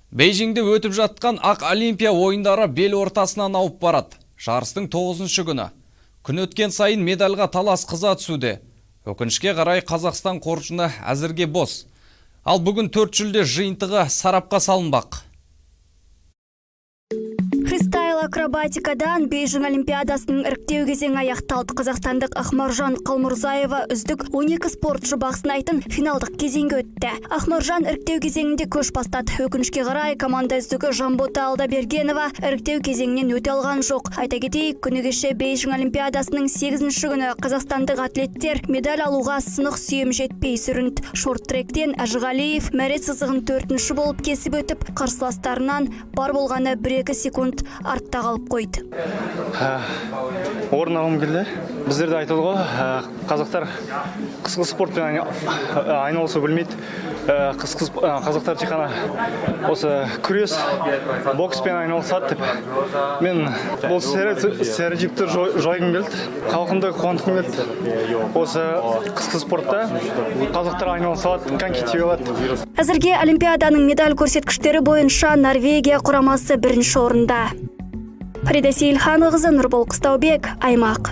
Бейжіңде өтіп жатқан Ақ Олимпия ойындары бел ортасынан ауып барады. Жарыстың 9-шы күні. Күн өткен сайын медальға талас қыза түсуде. Өкінішке қарай, Қазақстан қоржыны әзірге бос. Ал бүгін төрт жүлде жиынтығы сарапқа салынбақ. Фристайл акробатикадан Бейжің Олимпиадасының іріктеу кезеңі аяқталды. Қазақстандық Ақмаржан Қалмұрзаева үздік 12 спортшы бақ сынайтын финалдық кезеңге өтті. Ақмаржан іріктеу кезеңінде көш бастады. Өкінішке қарай, команда үздігі Жанбота Алдабергенова іріктеу кезеңінен өте алған жоқ. Айта кетейік, күні кеше, Бейжің Олимпиадасының 8 күні, қазақстандық атлеттер медаль алуға сынық сүйем жетпей сүрінді. Шорт тректен Әжіғалиев мәре сызығын төртінші болып кесіп өтіп, қарсыластарынан бар болғаны 1-2 секунд артта қалып қойды. Орын алғым келді. Біздерде айтады ғой, қазақтар қысқы спортпен айналысу білмейді. Қысқы қазақтар тек қана осы күрес, бокспен айналысады деп. Мен бұл стереотипті жойғым келді, халқымды қуантқым келді. Осы қысқы спортта қазақтар айналыса алады, коньки тебе алады. Әзірге Олимпиаданың медаль көрсеткіштері бойынша Норвегия құрамасы бірінші орында. Фарида Сейілханқызы, Нұрбол Қыстаубек, Аймақ.